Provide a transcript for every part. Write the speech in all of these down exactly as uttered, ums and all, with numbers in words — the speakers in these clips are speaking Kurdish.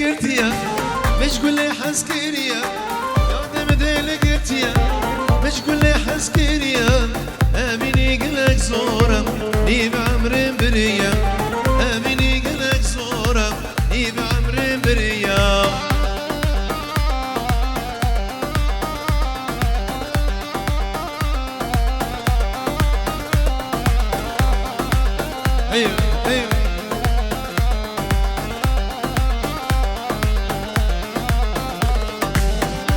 girtiye, min ji gulê hez kiriye. Yadê min dê li girtiye, min ji gulê hez kiriye. Emînî gelek zor e, nîv emrê min biriye. Emînî gelek zor e, nîv emrê min biriye. Hey, hey.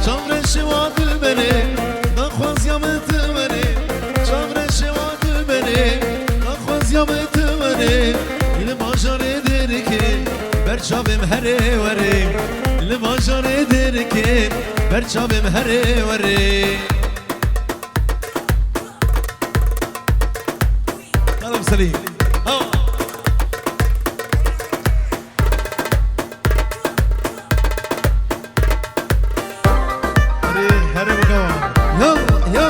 Çavre şewa dilberê, daxwaziya min tu werê. Çavre şewa dilberê, daxwaziya min tu werê. Li bajarê Dêrikê, ber çavê min herê werê. Li bajarê Dêrikê, ber çavê min herê werê. Karim Selîm. Ha. Herê, herê bigava. Yo, yo.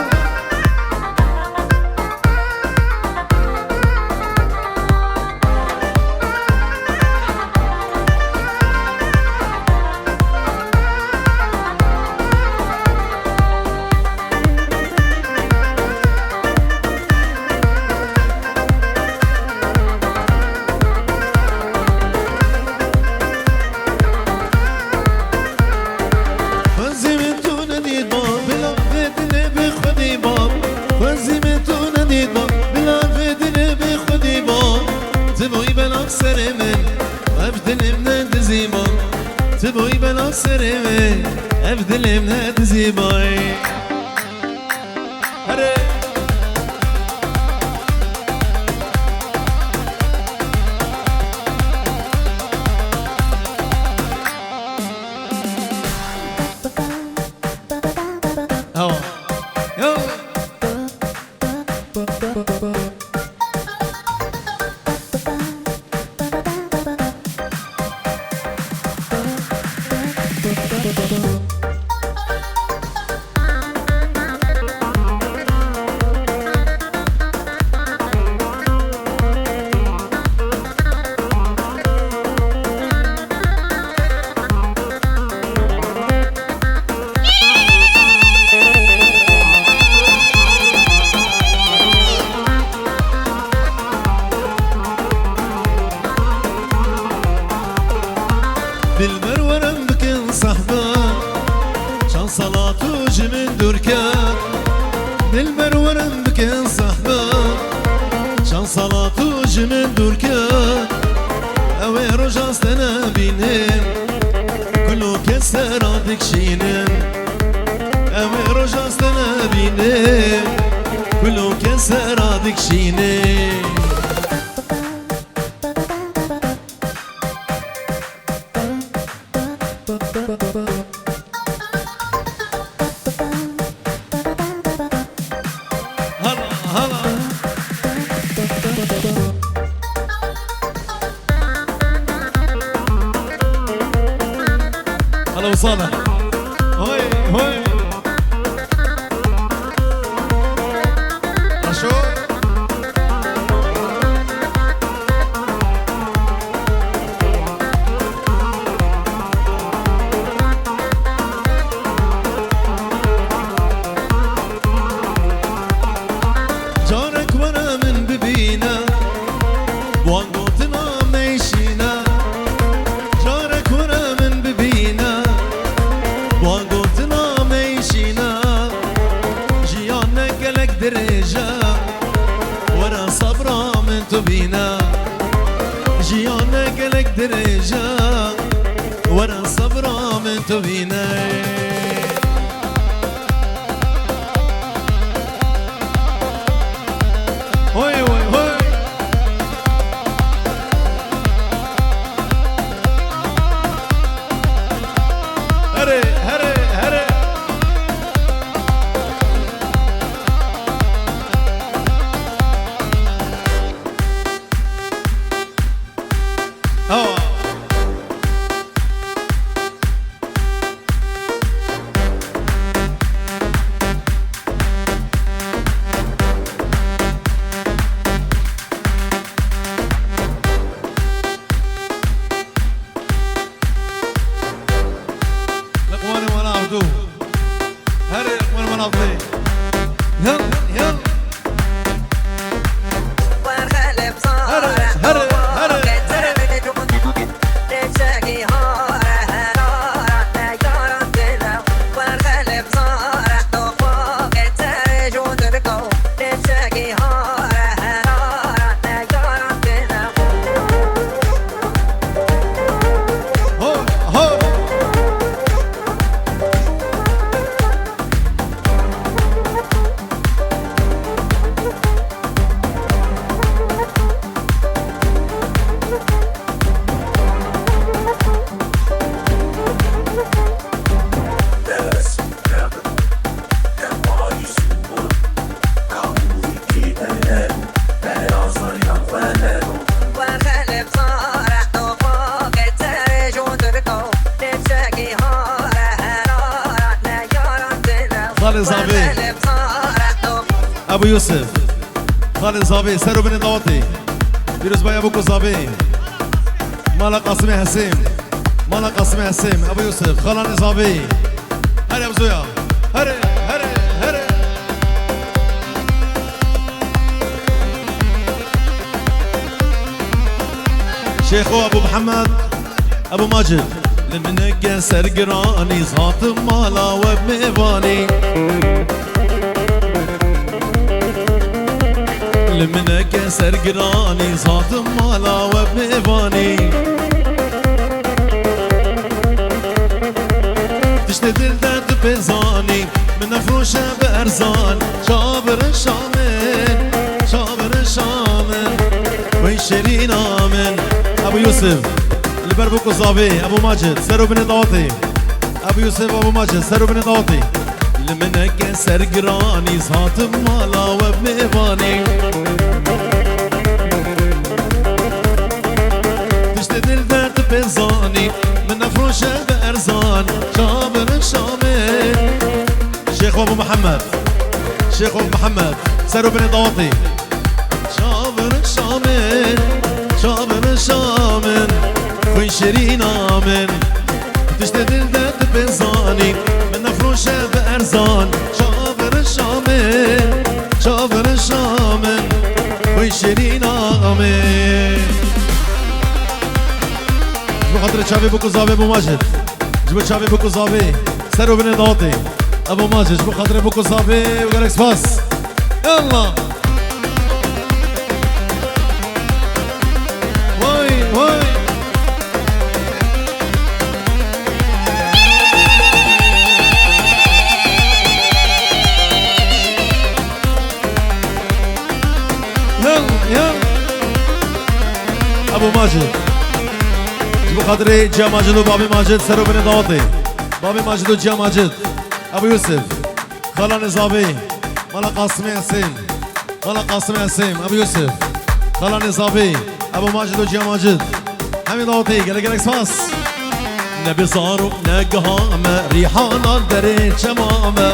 Xwezî min tu nedît bab, bila vê dilê bi xwedî bab. Xwezî min tu nedît bab, bila vê dilê bi xwedî bab. Tu bûyî bela serê min, ev dilê min nedizî bab. Tu bûyî bela serê min, ev dilê min nedizî bay. Here. Ewa. Yo. Dilber werin bikin sehbe, çend sala tu ji min dûr ket. Dilber werin bikin sehbe, çend sala tu ji min dûr ket. Ew ê roja ez te nebînim, kulokê sera dikşînim. Ew ê roja ez te nebînim, kulokê sera dikşînim. Hala, hala. Hala, Salih. Hoy, hoy. Aşo. Carek were min bibîne, wan gotina meyşîne. Carek were min bibîne, wan gotina meyşîne. Jiyan ne gelek dirêj e, were sebra min tu bîne. Jiyan ne gelek dirêj e, were sebra min tu bîne. Hoy, hoy, hoy. Here, here, here. Awa. Here, here. Ho, ho. Xalê Zavê. Ebu Yusuf. Xalê Zavê, ser û binê dawetê. Pîrozbaya Bûk û Zavê. Mala Qasimê Hesêm. Mala Qasimê Hesêm. Ebu Yusuf, xalanê Zavê. Here Ebu Zoya. Here, here, here. Şêxo Ebu Mihemed, Ebu Macid. Li min neke sergiranî, hatim mala we mêvanî. Li min neke sergiranî, hatim mala we mêvanî. Tiştê dil de tu pê zanî, min nefroşe bi erzan. Çavirin şamin, çavirin şamin, xwîn şêrîna min. Ebu Yusuf, li ber Bûk û Zavê, Ebu Macid, ser û binê dawetê. Ebu Yusuf, Ebu Macid, ser û binê dawetê. Li min neke sergiranî, hatim mala we mêvanî. Tiştê dil de tu pê zanî, min nefroşe bi erzan. Çavirin şamin. Şêxo Ebu Mihemed. Şêxo Ebu Mihemed. Ser û binê dawetê. Çavirin şamin, çavirin şamin, xwîn şêrîna min. Tiştê dil de tu pê zanî, min nefroşe bi erzan. Çavirin şamin, çavirin şamin, xwîn şêrîna min. Ji bo xatirê çavê Bûk û Zavê Ebu Macid. Ji bo çavê Bûk û Zavê, ser û binê dawetê. Ebu Macid, ji bo xatirê Bûk û Zavê û gelek spas. Yallah. Vay, vay. Yal, yal. Ebu Macid. Ji bo xatirê Ciya Macid û Babê Macid, ser û binê dawetê. Babê Macid û Ciya Macid. Ebu Yusuf. Xalanê Zavê. Mala Qasimê Hesên. Mala Qasimê Hesên. Ebu Yusuf. Xalanê Zavê. Ebu Macid û Ciya Macid. Hemî dawetê. Gelek gelek spas. Ne bi zaro ne giha me, rîhana derê çema me.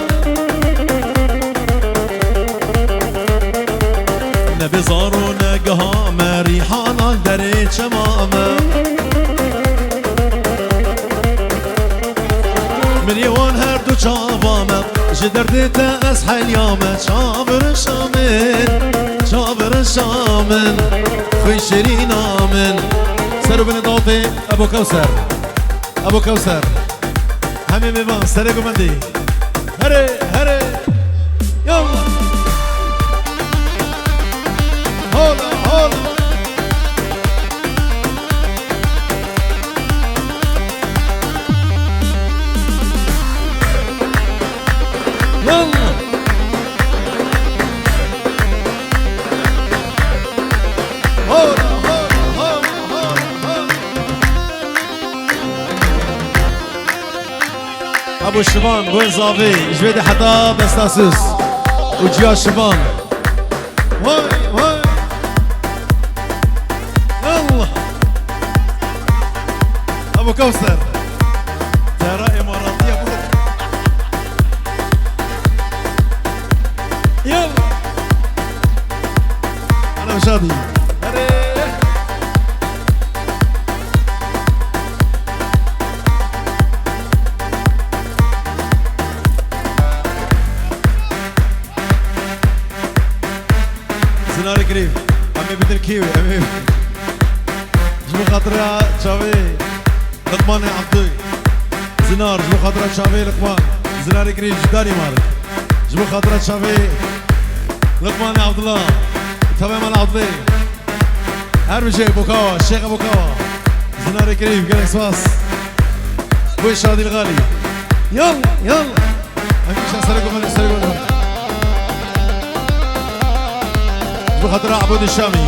Ne bi zaro ne giha me, rîhana derê çema me. Mirê wan her du çava me, ji derdê te ez helya me. Çavirin şamin, çavirin şamin, xwîn şêrîna min. Ser û binê dawetê Ebo Kewser. Ebo Kewser. Hemê mêvan, serê gumendî. Here, here. Yallah. Hola, hola. Yallah. Hola, hola, hola, hola, hola. Ebo Şivan, Wen Zavê, ji vê de heta Bestasûs û Ciya Şivan. Vay, vay. Yallah. Ebo Kewser. Tera Îmaratî ya bu. Yallah. Ana şadî. Erê. Zinarê Krîv, em ê bidin kî wê, em ê ji bo xatira çavê Liqmanê Abdû. Zinar, ji bo xatira çavê Liqman. Zinarê Krîv ji Danîmark. Ji bo xatira çavê Liqmanê Abdullah. Tevê mala Abdulê. Her bijê Bokawa, Şêxe Bokawa. Zinarê Krîv, gelek spas. Wê şadî li xalî. Yal, yal. Hemîşe serê ku xalî, serê ku xalî. Ji bo xatira Ebûdî Şamî.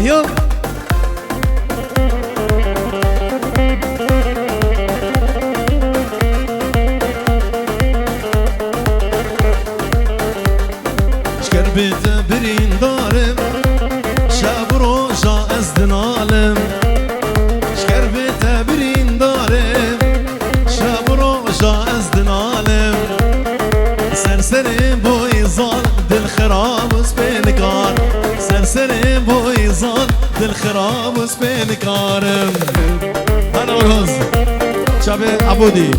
Yal. Ji ker bê te birîndar im, şev û roja ez dinalim. Ji ker bê te birîndar im, şev û roja ez dinalim. Ser serê boyî zal, dil xirab û spê nikar. Ser serê boyî zal, dil xirab û spê nikarim. Hana Orhoz. Çavê Ebûdî.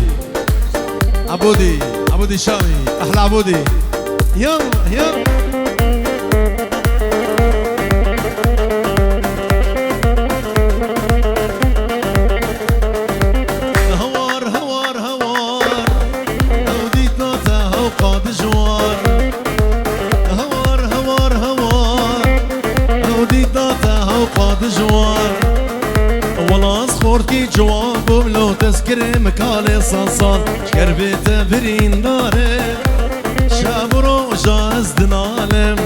Ebûdî, Ebûdî Şamî, ehla Ebûdî. Yalla, yalla. Hewar, hewar, hewar. Ew dîta te hewqa dijwar. Hewar, hewar, hewar. Ew dîta te hewqa dijwar. Wela ez xortkî ciwan bûm, lo tezkirê min kalê sal sal. Ji ker bê te birîndar im, şev û roja ez dinalim.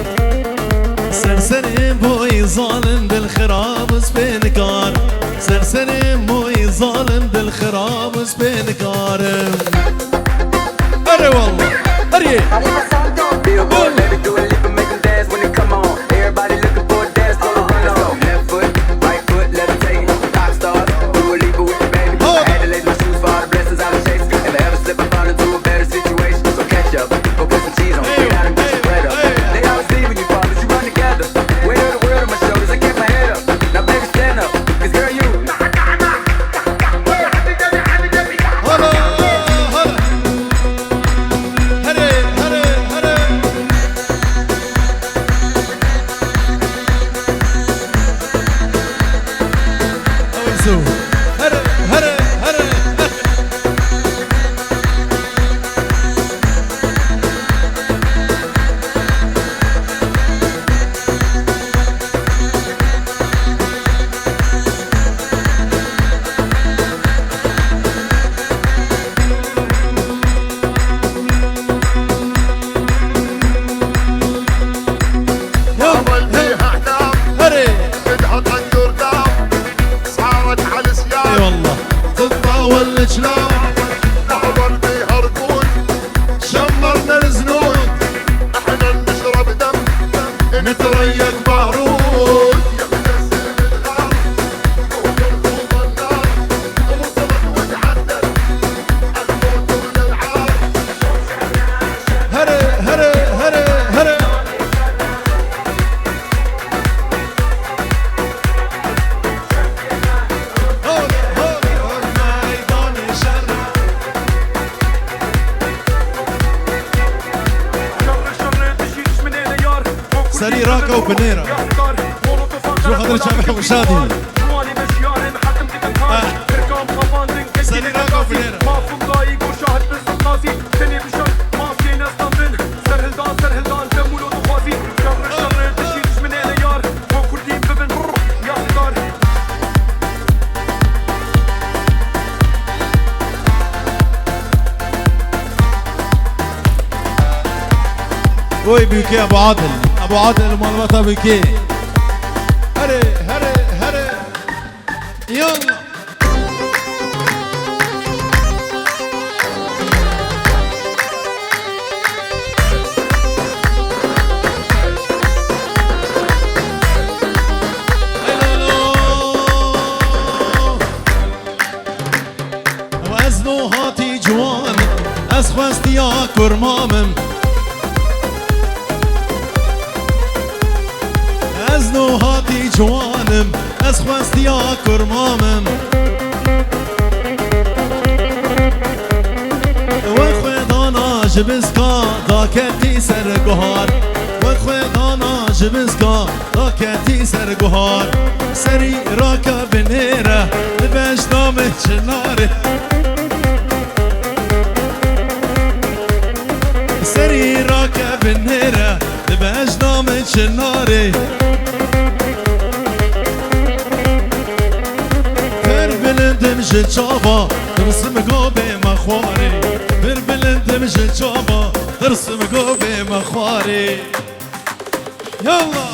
Ser serê boyî zalim, dil xirab û spê nikar. Ser serê boyî zalim, dil xirab û spê nikarim. Erê wallah. Erê. Billboard, baby, Dua Lipa make 'em dance when it come on. Everybody looking for a dance floor to run on. Left foot, right foot, levitating. Rock stars, Dua Lipa with the baby. I had to lace my shoes for all the blessings I've been chasing. If I ever slip, I fall into a better situation. So catch up, go put some cheese on it. Get out and get some bread up. They always leave when you fall, but you run together. Weight of the world on my shoulders, I kept my head up. Now baby, stand up, 'cause girl, you Hala, hala. Here, here, here. Ew so. Here, here, here. Erê. Eyvallah. Here, here, here, here. Serî rake û binêre. Ji bo xatir çavê Xweşadî. Ah. Serî rake û binêre. Oy, Bûkê Ebu Adil. Ebu Adil, malbata Bûkê. Here, here, here. Yalla. Ez no hatî ciwan, ez xwestiya kurmamim. Ez no hatî ciwanim, ez xwestiya kurmamim. We xwe dana ji bizka, daketî ser guhar. We Xwedana ji miska da ketî ser guhar. Serî rake binêre li bejna min çinarê. Serî rake binêre li bejna min çinarê. Pir bilindim ji çava, tirsim go bême xwarê. Pir bilindim ji çava, tirsim go bême xwarê. Yallah!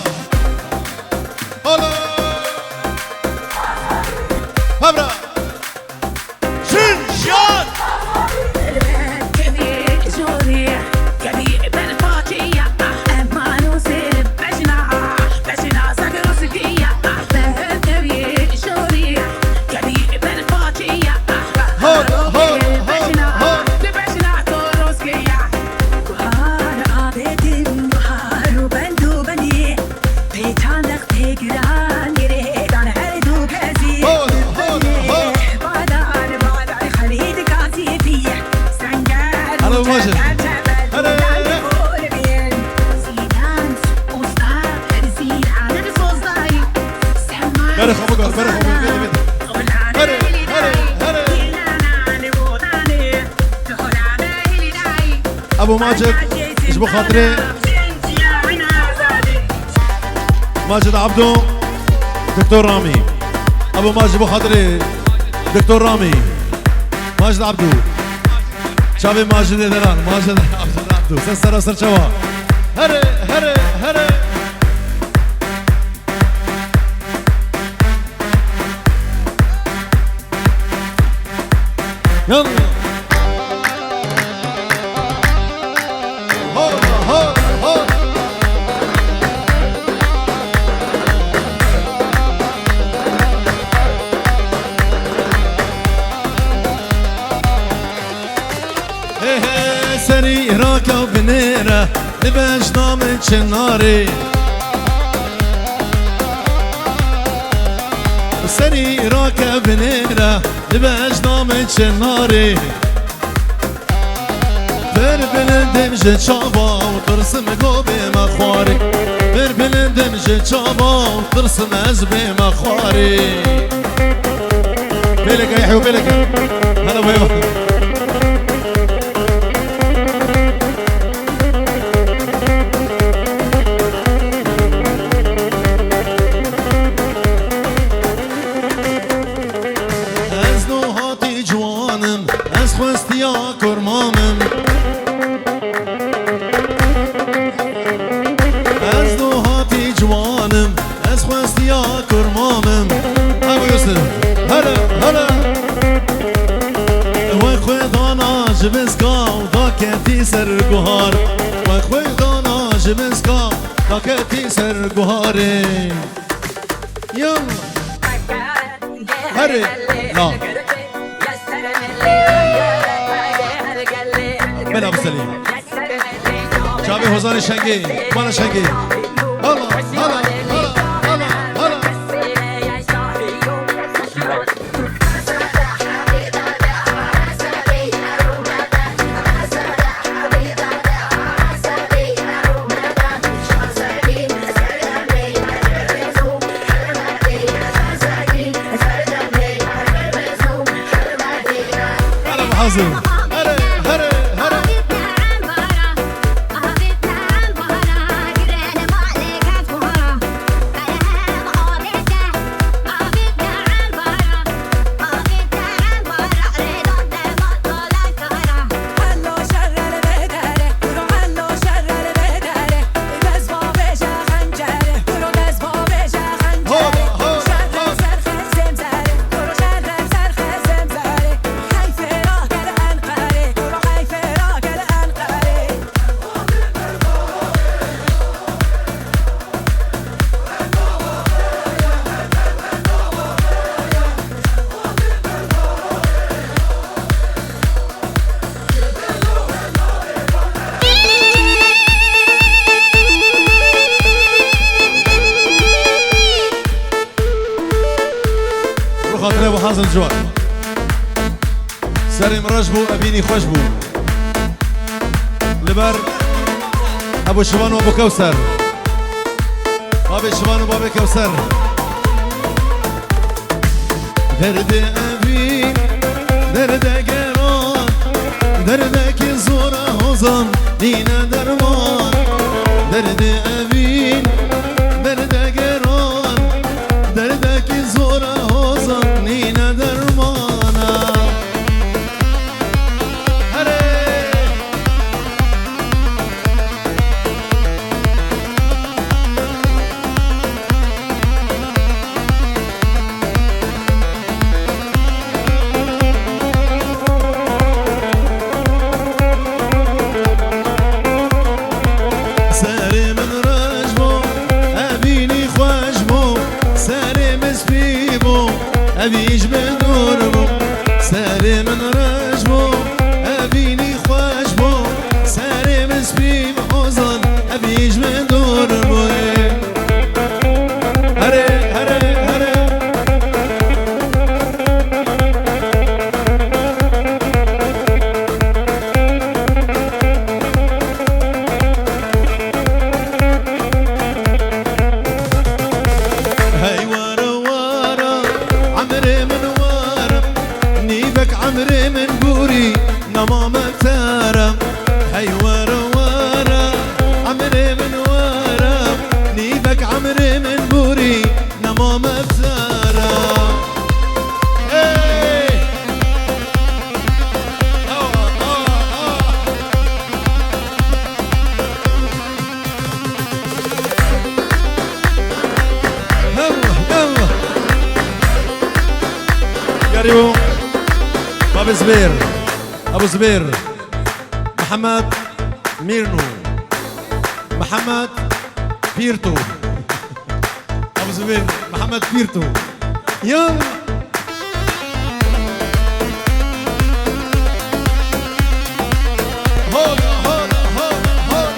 Hala! Hebra! Jin! Jiyan! Hol, hol, hol, hol. Guhar avêtin, guhar û bend û benî. Pêçan dex pê giran girêdan her du kezî. Hol, hol, hol. Badar, badar, Xelîd Gazî bî. Senger, Hele, û Majid. Çeper, çeper, Hele. Gulan bol bîn. Zîdan, usta, Zîdan, sozdayî. Sema, Berê xwe bikar, berê xwe bikar, berê xwe bikar. Herê, herê, herê. Ebu Macid, ji bo xatirê Macid Abdo, Doktor Ramî. Ebu Macid, ji bo xatirê Doktor Ramî. Macid Abdo. Çavê Macid Ederan, Macid Abdo. Ser sera ser çava. Herê, herê, herê. Yallah. Ho, ho, ho. He he, serî rake binêre, li bejna min çinarê. Serî rake binêre, li bejna min çinarê. Pir bilindim ji çava û tirsim go bême xwarê. Pir bilindim ji çava û tirsim ez bême xwarê. Pêleke, Yehyo, pêleke. Hele, vay, vay. Ez nuhatî ciwan im, ez xwestiya kurmam im. Ez nuhatî ciwan im, ez xwestiya kurmam im. Ebu Yusuf, hele, hele. Wek xwe dana ji miska û da ketî ser guhar. Wek xwe dana ji miska da ketî ser guharê. Yallah. Herê. Na. Mela Abu Selîm. Çavê Hozanê Şengê. Mala Şengê. Hala, hala, hala, hala, hala. Here, hazir. Here, here, here. Bi xatirê bu hazir ciwan. Serê min reş bû, evînî xweş bû. Li ber Ebu Şivan û Ebu Kewser. Babê Şivan û babê Kewser. Derdê evîn, derdê geran, derdekî zor e hozan, nîne derman. Derdê evîn, derdê geran, derdekî zor e hozan, nîne derman e. Herê! Serê min reş bo, evînî xweş bo, serê min spî bo, evî ji min dûr bo. Serê min reş bo, evînî xweş bo, serê min spî bo, hozan, evî ji min dûr bo. Herê, herê, herê. Hey were were, emrê min were, nîvek emrê min borî, nema me tera. Hey were were, emrê min were, nîvek emrê min borî, nema me tera. Hey! Yalla, yalla. Garibo. Babê Zibêr. Abu Zibêr. Mihemed Mîrno. Mihemed Pîrto. Abu Zibêr, Mihemed Pîrto. Ya. Hola, hola, hola, hola.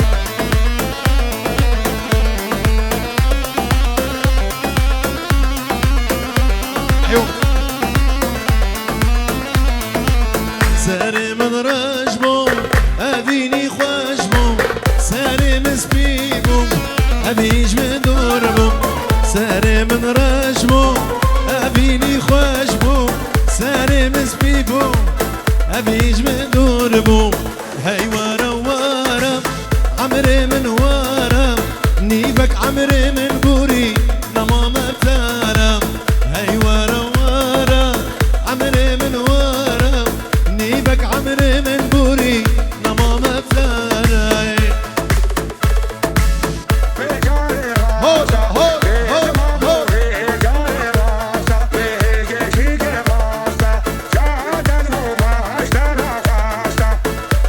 Eyo. Serê min reş bo, evînî xweş bo, serê min spî bo, evî ji min dûr bo. Serê min reş bo, evînî xweş bo, serê min spî bo, evî ji min dûr bo. Hey were were, emrê min were, nîvek emrê min borî, nema me tera. Hey were were, emrê min were, nîvek emrê min borî, nema me tera. Hola, hola, hola, hola.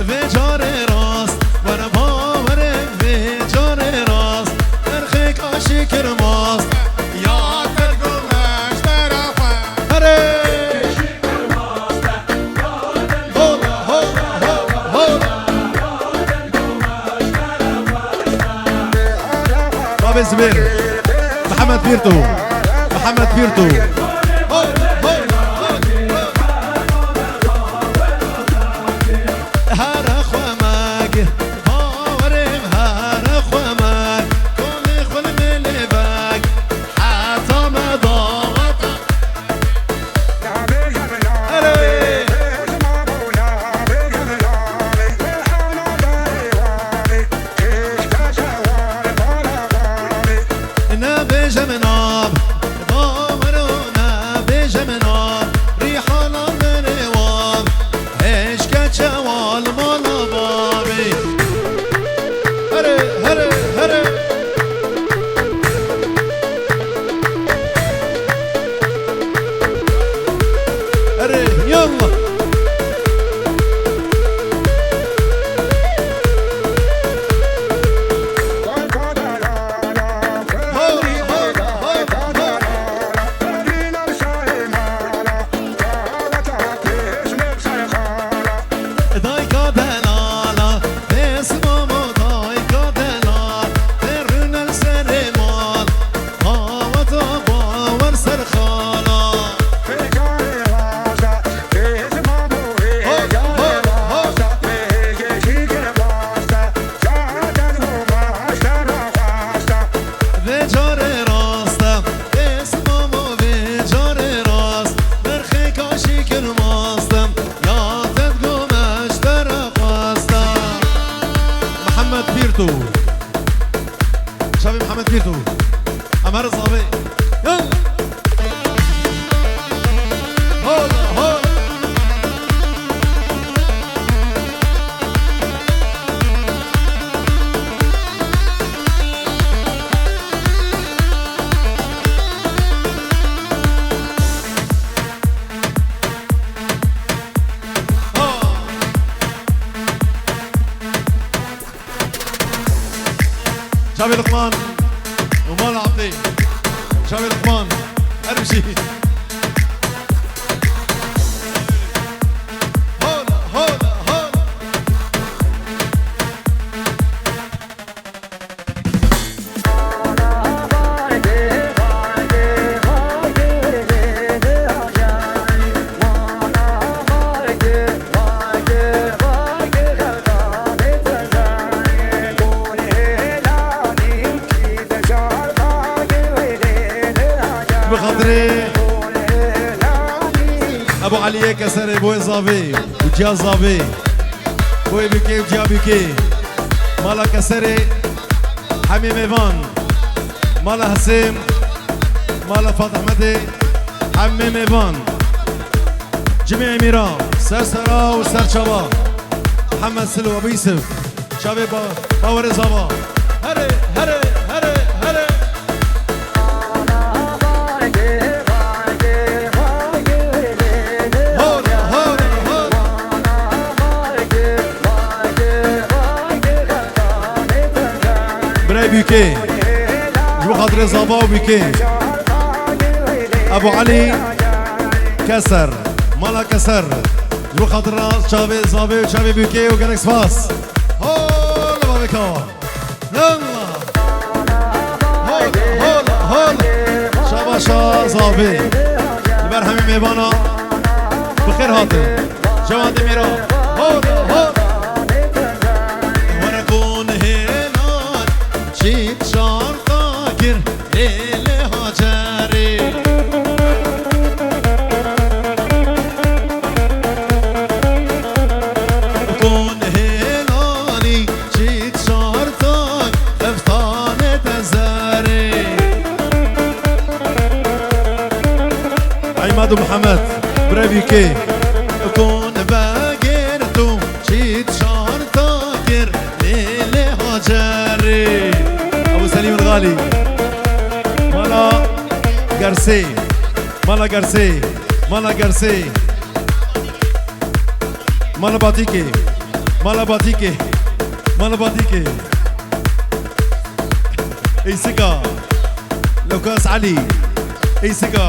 Vê carê rast, were bawerê vê carê rast, erxê kaşî kir mast, ya ter gumeş tera xwe. Herê! Hola, hola, hola, hola. Babê Zibêr. Mihemed Pîrto. Mihemed Pîrto. Hore xwe meg, bawerê min here xwe meg, komê xwe li mêlê veg, heta me dawet. Erê! Nebêje min av, bawero Çavê Mihemed Kîrto. Em her zavê. Yan. Hol, hol. Çavê Luqman û mala Abdê. Çavê Luqman. Her bijî. Hol, hol, hol. Bi xatirê Ebu Eliyê Keserê, bo wê zavê û ciya zavê, bo wê bûkê û ciya bûkê, mala Keserê, hemî mêvan, mala Hesêm, mala Fatih Medê, hemî mêvan, cimê Emîra, ser sera û ser çava, Mihemed Silo, Ebu Yusuf. Çavê ba, bawerê zava. Here, here, here, here. Hor, hor, hor. Birayê Bûkê. Ji bo xatirê zava û Bûkê. Ebu Elî Keser. Mala Keser. Ji bo xatira çavê zavê û çavê Bûkê û gelek spas. Hol, bavê kawa. Yalla. Hol, hol, hol. Şabaşa zavê. Li ber hemî mêvana bi xêr hatin. Cewan Demîra. Hol, hol. Were kon hêlan çît şarta kir. Lê lê Hacerê. Kon hêlanî çît şartak xeftane te zerê. Eymad û Mihemed, birevî kê. Kon vegêr tu. Çît şarta kir lê lê Hacerê. Ebu Selîm el Xalî. Mala Gersê. Mala Gersê. Mala Gersê. Mala Batîkê. Mala Batîkê. Mala Batîkê. Îsika. Lukas Elî. Îsika.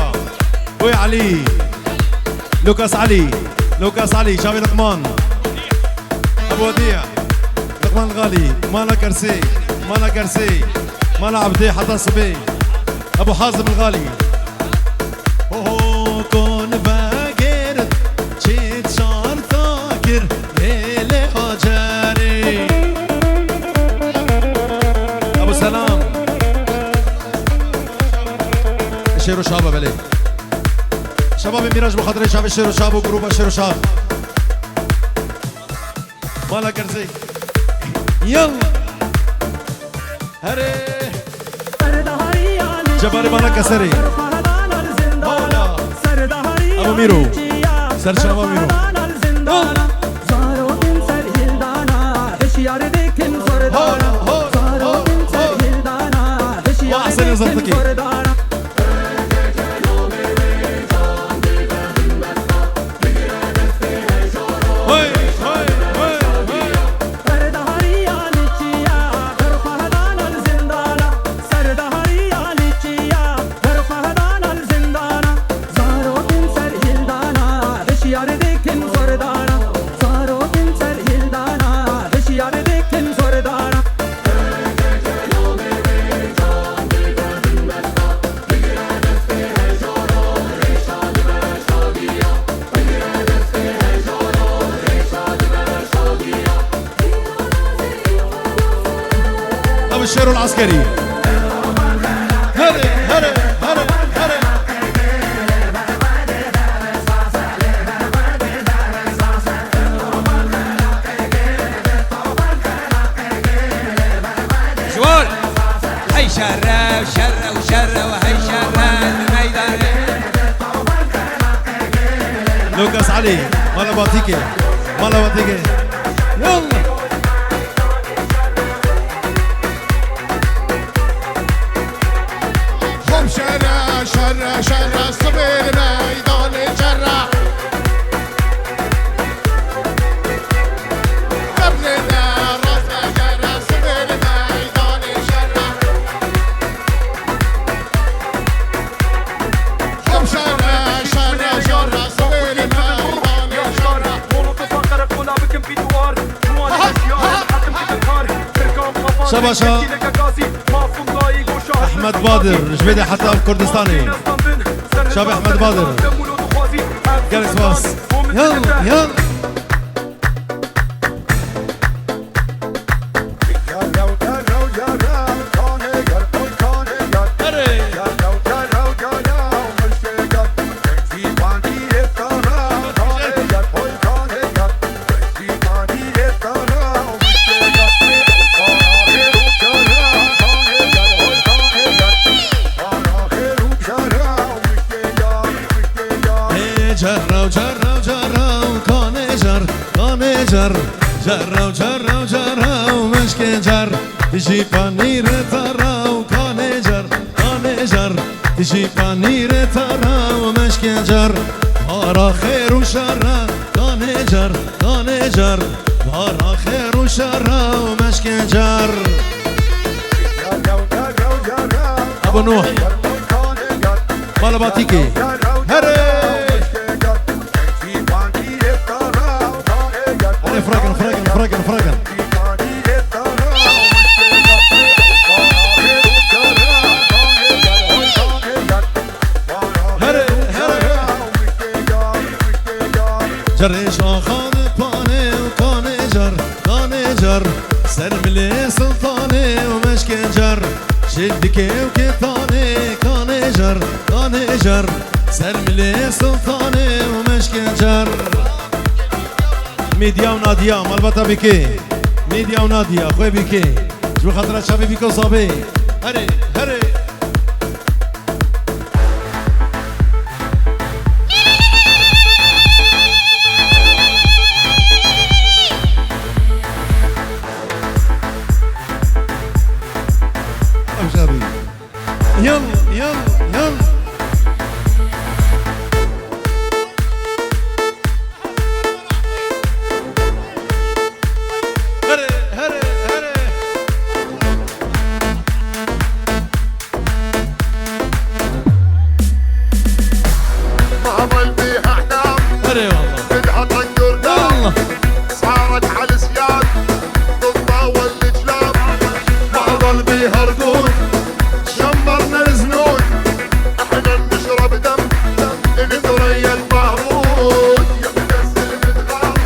Boy Elî. Lukas Elî. Lukas Elî. Çavê Luqman. Ebu Hediye. Luqman Xalî. Mala Kersê. Mala Kersê. Mala Ebdê heta sibê. Ebu Hazim Xalî. Oho, kon vegêrt, çît şarta kir, lê lê Hacerê. Ebu Selam. Şêro Şaba, belê. Şebabê Mîrac bi xatirê Şabê Şêro Şab û grûba Şêro Şab. Mala Gerzê. Yalla. Herê. Cebarê Mala Keserê. Hola. Abo Mîro. Serçava Mîro. Hola. Hola, hola, hola. Wa Hesen Zırtıkî. Ev şerul eskerî. Here, here, here, here. Şerre, şerre, şerre, hey şerre, meydanê. Lucas Ali, mala Batîkê, mala Batîkê. Yallah. Hop şerre, şerre, şerre, sibê li meydanê şerre. Qeblê de rast de şerre, sibê li meydanê şerre. Hop şerre, şerre, şerre, sibê li meydanê şerre. Şabaşa Ehmed Badir, ji vê de heta Kurdistanê. Şabê Ehmed Badir. Gelek spas. Yan, yan. Ê cerrew, cerrew, cerrew, kanê cer, kanê cer. Cerrew, cerrew, cerrew, meşkê cer. Dijî panîrê taraw, kanê cer, kanê cer. Dijî panîrê taraw, meşkê cer. Para xêr û şerre, kanê cer, kanê cer. Para xêr û şerre, meşkê cer. Ebo Nuh. Mala Batîkê. Here! Here, firakin, firakin, firakin, firakin. Here, here. Cerê şaxan panê û kanê cer, kanê cer. Ser milê sultanê û meşkê cer. Şêl dikê û kêtanê kanê cer, kanê cer. Ser milê sultanê û meşkê cer. Medya û Nadiya, malbata Bîkê. Medya û Nadiya, xwê Bîkê. Ji bo xatira çavê Bîko Sabê. Herê, herê. Yalla, yalla, yalla. Here, here, here. ما ظل بيها احلام. هلا والله. بدها طنجرة. والله. صارت على سياد. بالضا والجلاب. ما ظل بيها رقود. شمرنا الزنود. احنا بنشرب دم. نتريا البارود. يا مكسر متغاب.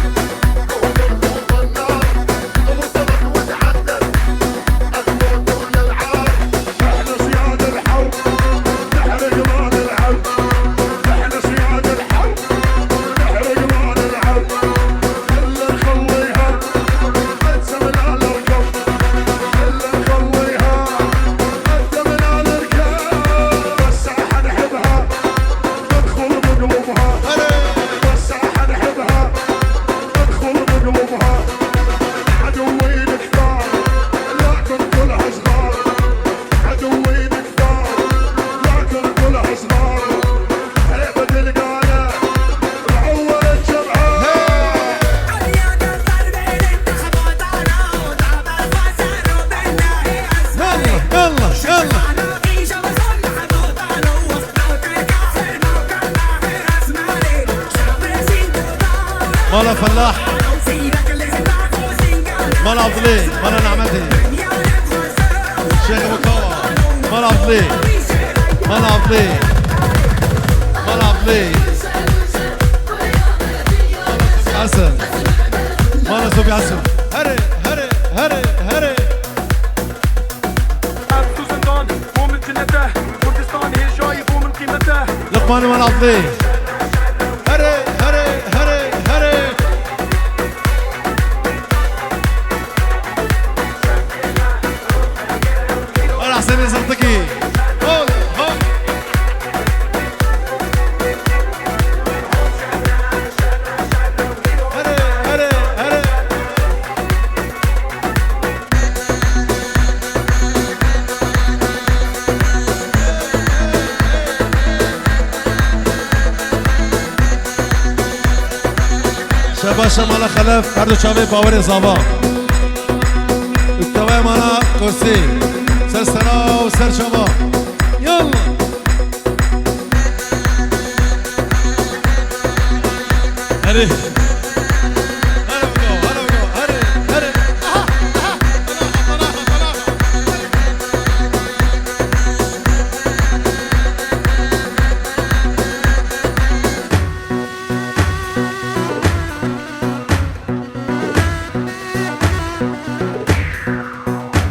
يلا، يلا، يلا. مالا فلاح. مالا عبدالله، مالا نعمتي. شيخ أبو كوا. مالا عبدالله. مالا عبدالله. مالا عبدالله. حسن. مالا صبحي حسن. هري، هري، هري، هري. Ev tu zindan, bo min cinete. Kurdistan hêjayî, bo min qîmete. Luqman Welatli. Here, here, here, here. Wala Husênê Zirtî. Paşa Mala Xelef, her du çavê bawerê zava. Tewaya Mala Kursî, ser sera û ser çava. Yalla. Herê. Herê biko, herê biko, herê, herê. Aha, aha.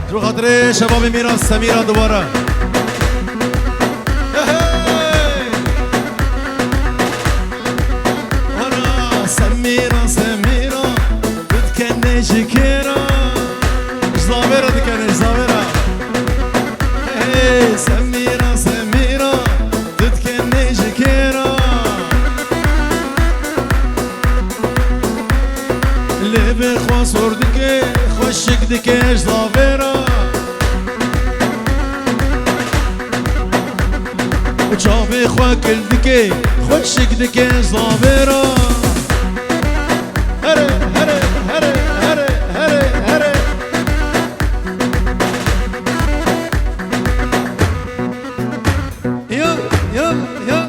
Ji bo xatirê şebabê Mîran Semîran dubare. Hey! Wara Semîran, Semîran, tu dikenê ji kê re? Ji zavê re dikenê, ji zavê re. Hey, Semîran, Semîran, tu dikenê ji kê re? Lêvê xwe sor dike, xweşik dike ji zavê re. Çavê xwe kil dike, xweşik dike ji zavê re. Here, here, here, here, here, here, here. Ya, ya, ya.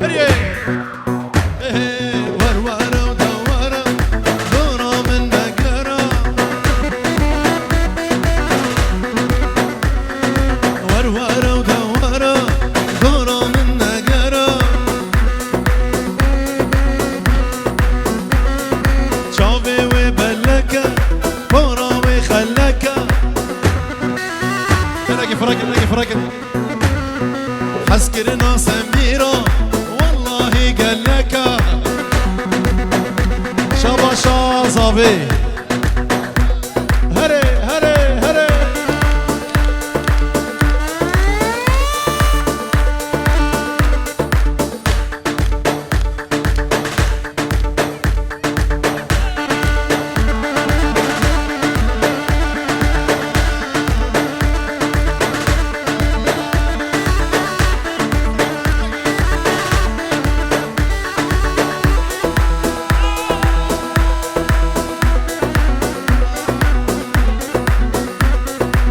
Heriyê. Hey, hey, wer were û de were, dora min negere. Wer were û de were, dora min negere. Çavê wê beleke, pora wê xeleke. Tenekê firekin, tenekê firekin. Hezkirina Semîra, wellahî gelek e. Şabaşa zavê. Herê, herê, herê.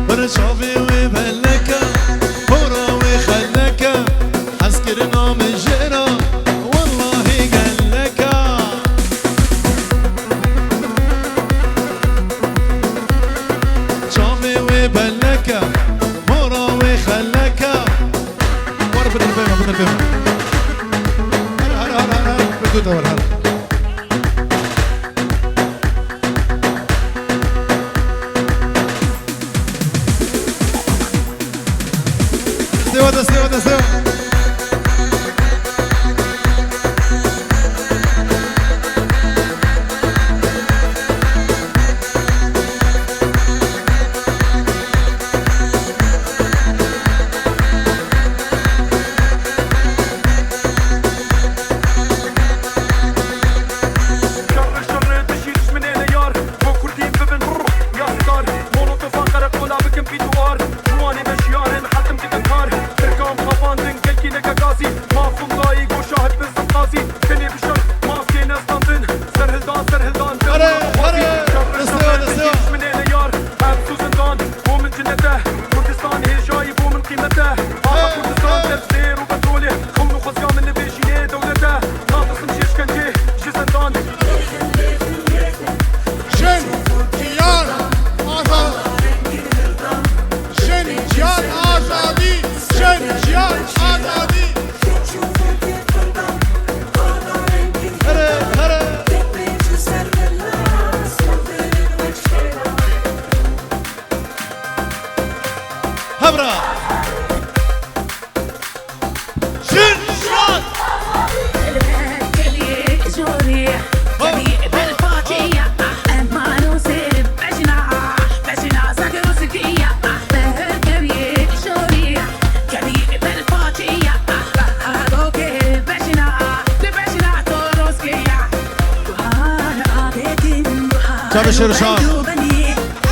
Were çavê wê beleke, pora wê xeleke. Hezkirina min jê re, wellahî gelek e. Çavê wê belek e, mora wê xelek e. Were bidin pê me, bidin pê me. Here, here, here, here, here. Bi dû de were, here. Destewa, destewa, destewa. Şerri şerri dijî dijminê neyar. Bo kurdî bibin ya star. Molotofan qereqola bikin pît û ar. Ciwanê me şiyar in, hetim dikin kar. Tirkan xapandin, gelkî neke gazî. Ma xum dayî goşa hep bizin qazî. Tenê bişar, maskê nestandin. Serhildan, serhildan, Here, here. Şerri şerri dijî dijminê neyar. Ev sûzindan, bo min cinnet e. Kurdistan hêjayî, bo min qîmet e. Ava Kurdistan, dev zêr û petrolê. Xewn û xwezya min nivêjînê dewlet e. Natirsim ji şkencê, ji zindan. Jin, jiyan, azad. Jin, jiyan, azadî. Jin, jiyan, azadî. Here, here. Hevra. Jin, jiyan. Çavê Şêr û Şar.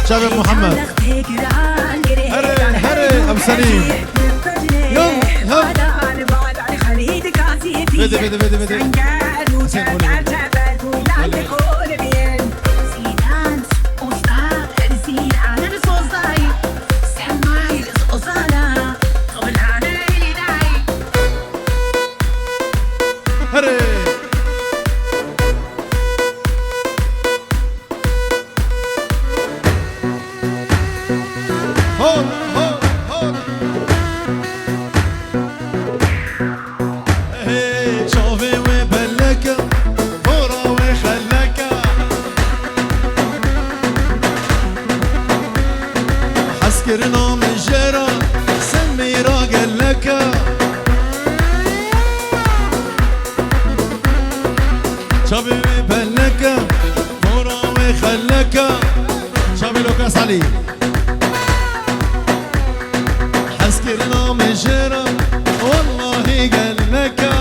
Çavê Muhammed. Here, here, em serî. Yo, yo. Vede, vede, vede, vede. Têkolê. Herê. Hol, hol, hol. Hey, çavê wê belek e, hora wê xelek e. Hezkirina min jê re, semîra gelek e. Çavê wê belek e, hora wê xelek e. Çavê Lukas Elî. Hezkirina min jê re, wellahî gelek e.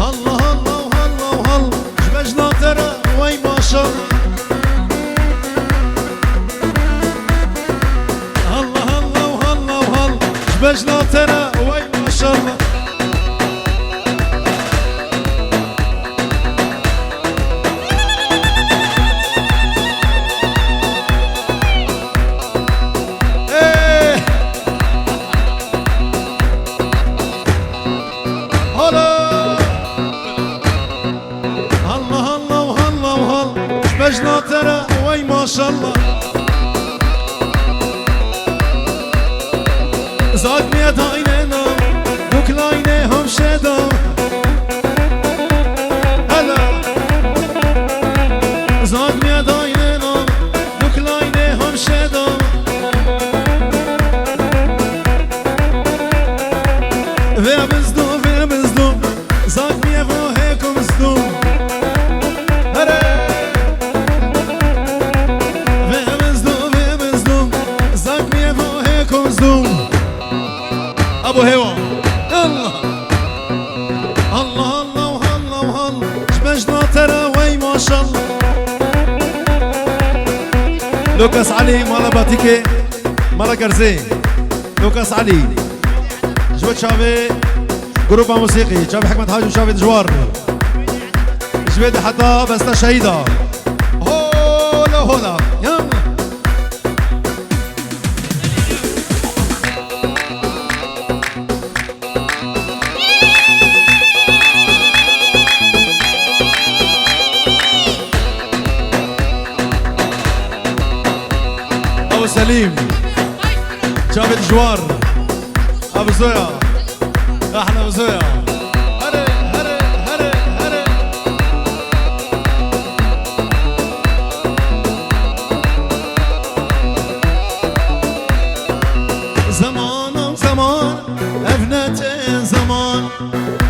Allah, Allah, Allah, Allah. Ji bejna te re, wey maşallah. Allah, Allah, Allah, Allah. Ji bejna te re, wey maşallah. Ê! Hala! Allah, Allah, Allah, Allah. Ji bejna te re, wey maşallah. Sag mir deine Hand, du kleine Handschelle. Hala. Sag mir deine Hand, du kleine Handschelle. Wer bist du, wer bist du? Sag mir, woher kommst du? Herê. Wer bist du, wer bist du? Sag mir, woher kommst du? Abo Hewa. Allah. Allah, Allah, Allah, Allah. Ji bejna te re, wey maşallah. Lukas Elî, mala Batîkê, mala Gerzê. Lukas Elî. Ji bo çavê grupa musîqî, çavê Hikmet Hacî û çavê Dijwar. Ji vê de heta besta şehîda. Hola, hola. Ya. Ew Selîm. Çavê Dijwar. Ev Zoya. Ehna Zoya. Herê, herê, herê, herê. Zemanım zaman, ev ne tê zeman.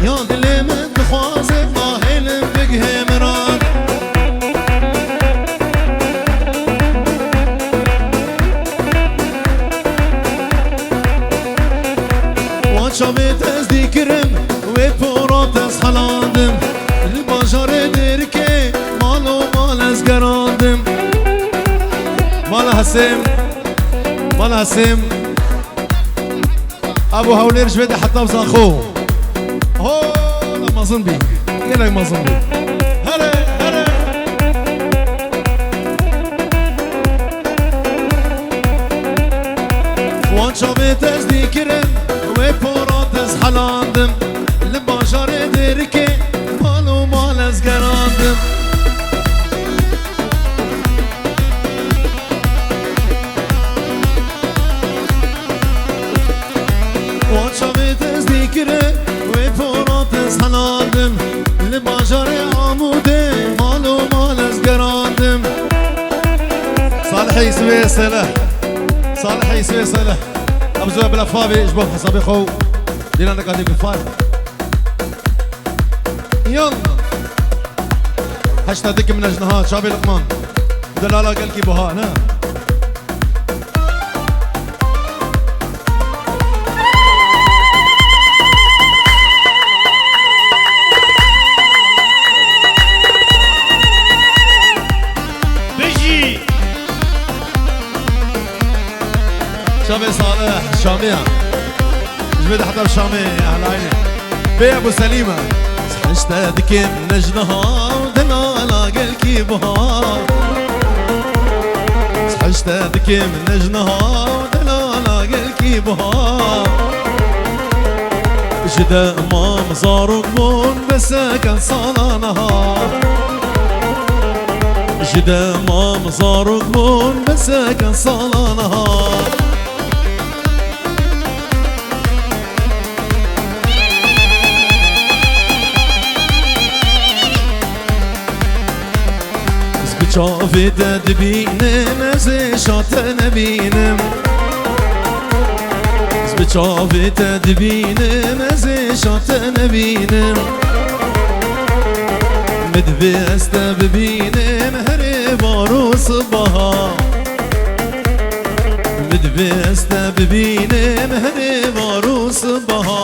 Ya dilê min dixwaze, ma hêlim bigihê miran. Wan çavê te ez dîkirim, wê pora te ez helandim. Li bajarê Dêrikê, mal û mal ez gerandim. Mala Hesim, mala Hesim. Abo Hewlêr ji vê de heta bi Zaxo. Ho, la mezin bî. Gelek mezin bî. Here, here. Wan çavê te ez dîkirin, wê pora te ez helandim. Li bajarê Dêrikê, mal û mal ez gerandim. Wan çavê te ez dîkirin, wê pora te ez helandim. Li bajarê Amûdê, mal û mal ez gerandim. Salihê Yusufê Seleh. Salihê Yusufê Seleh. Em zoya bila favê ji bo hesabê xwe û dîlaneka dê bi far. Yalla. Heşta dikî min e ji niha, çavê Luqman. Delala gelkî buha, ne? Bijî! Çavê Salih Şamiya. Ji Bê dehda Şamê, ehlayne. Bê Ebu Selîme. Hişte dikim nejniha, delala gelkî biha. Hişte dikim nejniha, delala gelkî biha. Ji demam zarok bûn, beseken salanaha. Ji demam zarok bûn, beseken salanaha. Ez bi çavê te dibînim, ez êşa te nebînim. Ez bi çavê te dibînim, ez êşa te nebînim. Min divê ez te bibînim, herê bar û sibaha. Min divê ez te bibînim, herê bar û sibaha.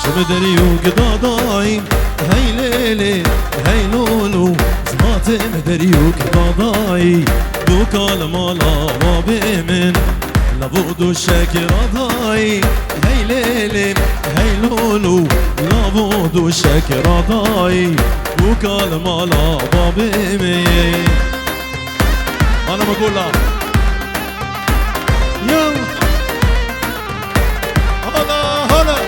Ji min deriyok dadayî, hey lêlê, hey lolo. Zimatê min deriyok dadayî, bûka li mala babê min. Lavo dûşek radayî, hey lêlê, hey lolo. Lavo dûşek radayî, bûka li mala babê min. Hanım Gula. Yıl. Hala, hala.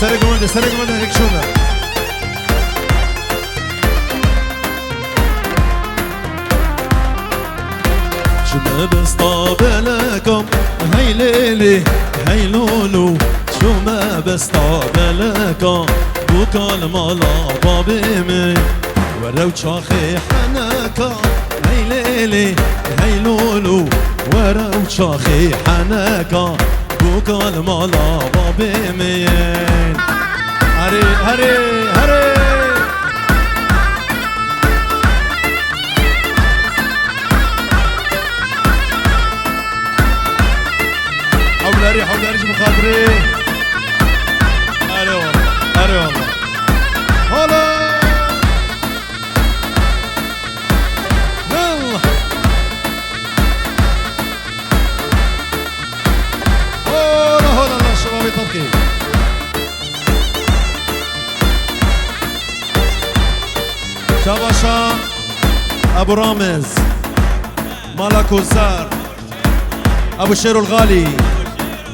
Serê gumende, serê gumende, hek şuna. Çime besta beleka, hey lêlê, hey lolo. Çime besta beleka, bûka li mala babê min. Were û çaxê heneka, hey lêlê, hey lolo. Were û çaxê heneka, bûka li mala babê min. Herê, herê, herê. Hewlerî, hewlerî ji min xatirê. Erê wala, erê wala. Hala! Yallah! Hala, hala, hala, şebabê Tirkî. Şabaşa Ebu Ramiz. Mala Kewser. Ebu Şêrul Xalî.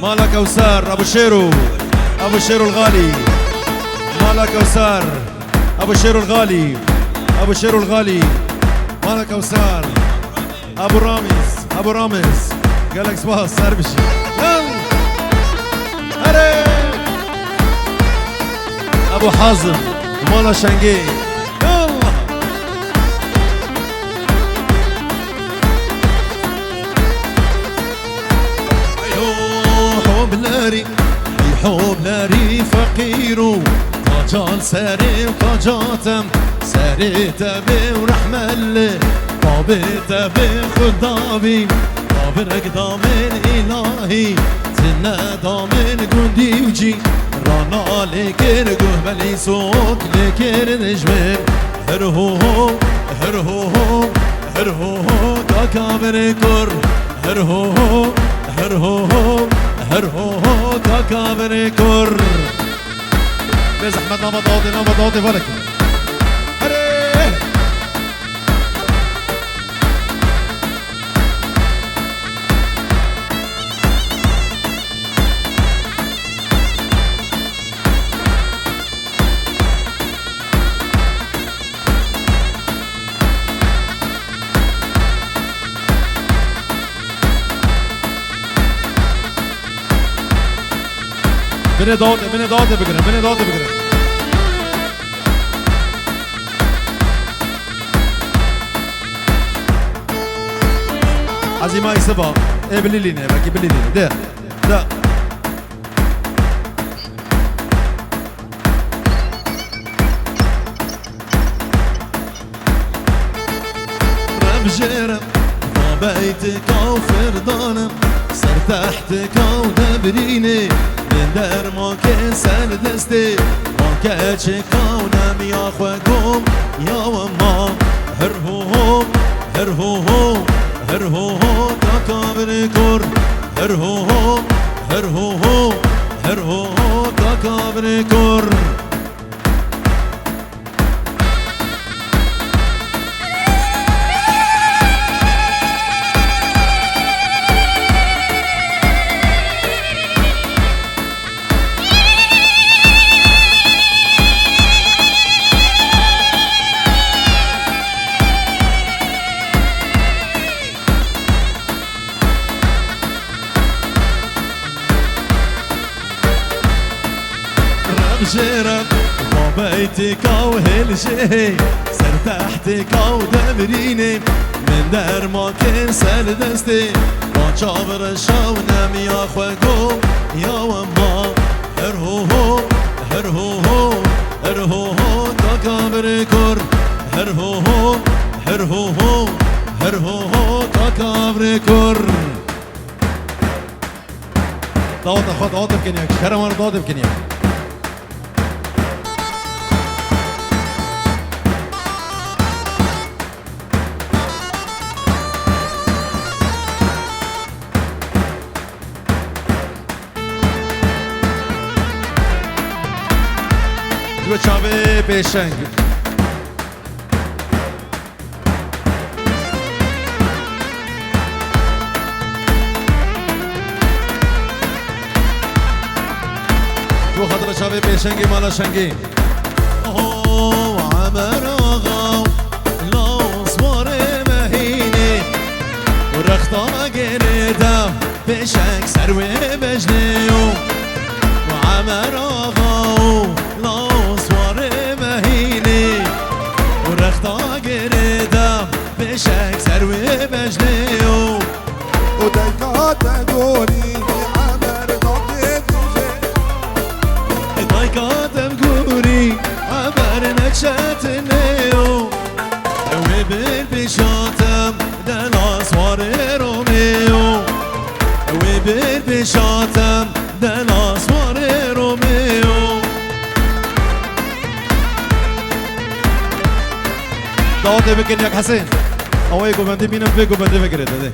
Mala Kewser. Ebu Şêro. Ebu Şêrul Xalî. Mala Kewser. Ebu Şêrul Xalî. Ebu Şêrul Xalî. Mala Kewser. Ebu Ramiz, Ebu Ramiz. Gelek spas, ser bijî. Yallah. Herê. Ebu Hazim, mala Şengê. Yallah. Hey ho, hoblerî, hey hoblerî feqîro. Taca li serê û taca te, serê te bê û rehmet li babê te bê, Xuda bî. Bavirek damên îlahî, tine damên gundî û cî, rana lê kir guh belî sok lê kir dijmin. Her ho ho, her ho ho, her ho ho, kaka birê kur. Her ho ho, her ho ho, her ho ho, kaka birê kur. Bê zehmet, nava dawatê, nava dawatê verekin. Erê! Binê dawatê, binê dawatê bigirin, binê dawatê bigirin. Ezîma Îsiba, ê bilîlîne, belkî bilîlîne. De, de. Remjêrim, va beytika û firdanim, ser tehtika û debrînê, min dermakê ser destê, va keçika û nemiya xwe gom, ya we ma. Her ho ho, her ho ho, her ho ho, kak Kaka birê kor, her ho ho, her ho ho, her ho ho, kaka birê kor. Rev jê rev, babeytê kaw hêl jê, ser tehtê kaw devrînê, min dermakên ser destê, ma çav reşaw nemiya xwe go, ya wema, her ho ho, her ho ho, her ho ho, kaka birê kor, her ho ho, her ho ho, her ho ho, kaka birê kor. Daweta xwe dawete bikin yek. Kerem wan dawete bikin yek. Ji bo çavê pêşeng. Ji bo xatira çavê pêşengê mala şengê. Ho, Emer Axa, law swarê mehînê, û rexta gerê de pêşeng ser wê bejnê yo. Emer Axa, law swarê mehînê, û rexta gerê de pêşek ser wê bejnê yo. Û dayka te gorî, Emer navê dije. Dayka te gorî, Emer neçetine yo. Ew ê bir pêşatem, dela swarê Romeo. Ew ê bir pêşatem, dela swarê Romeo. Dawetê bikin yek Hesên. Ew ê govendî bînin, vê govendî vegirê dede.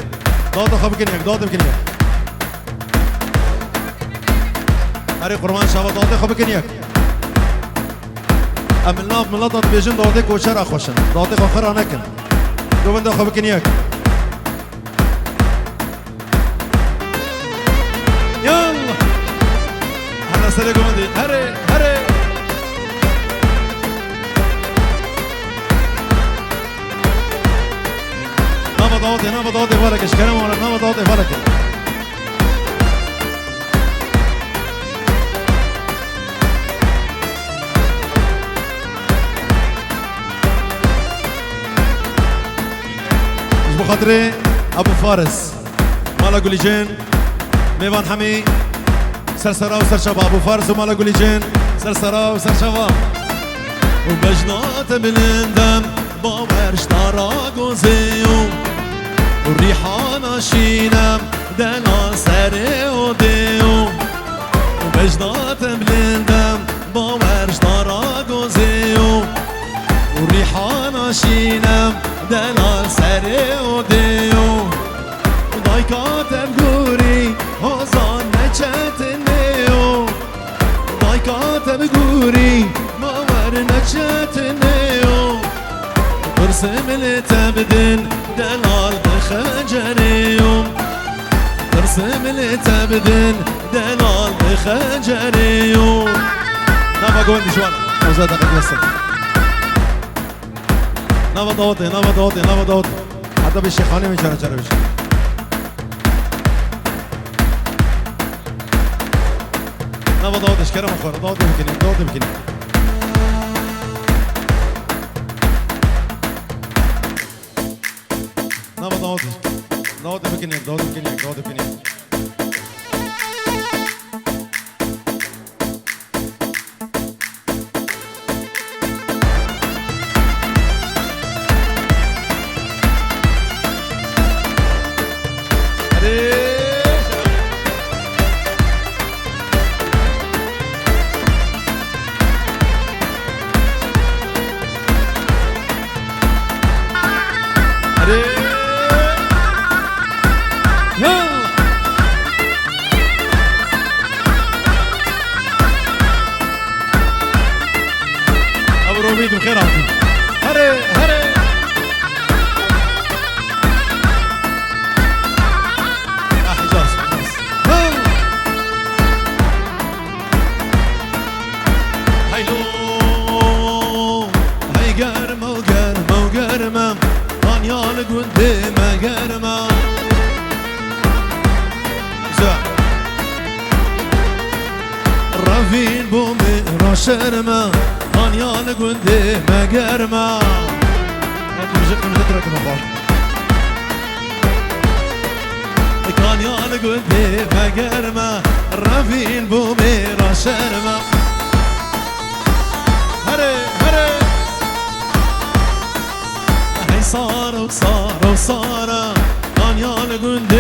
Dawetê xwe bikin yek, dawetê bikin yek. Erê qurban şava, dawetê xwe bikin yek. Em li nav mileta dibêjin dawetê koçera xweş in. Dawetê xwe xira nekin. Govenda xwe bikin yek. Yallah. Hela serê govendê. Herê, herê. Nava dawetê, nava dawetê xwe leke. Şkerem wala, nava dawetê xwe leke. Ji bo xatirê Ebû Faris, mala Gulîcên, mêvan hemî, ser sera û ser çava, Ebû Faris û mala Gulîcên, ser sera û ser çava. Û bejna te bilindem, bawer ji te re gozê yo. Û rîhana şînem, dela serê odê yo. Û bejna te bilindem, bawer ji te re gozê yo. Û rîhana şînem, dela serê odê yo. Dayka te bigurî, hozan neçetinê yo. Dayka te bigurî, bawer neçetinê yo. Tirsim li te bidin, delal bi xencerê yo. Tirsim li te bidin, delal bi xencerê yo. Nava govendî ji wan. Ozada qediyasın. Nava dawetê, nava dawetê, nava dawetê. Heta bi şêxanê min cara cara bişî. Nava dawetê, şkerema xwe re, dawetê bikin, dawetê bikin. Nava dawetê. Dawetê bikin, dawetê bikin, dawetê bikin. Erê. Wê bi xêr hatin. Herê, herê. Ah, Hicaz, Hicaz. Hey! Heylo! Hey germa, germa, germa. Kanya li gundê me germa. Güzel. Revîn bo me raşerme, Kanya li gundê me germa. Hadi müzik, müzik bırakın o bak. Kanya li gundê me germa, revîn bo me raşerme. Herê, herê. Hey saro, saro, sara, Kanya li gundê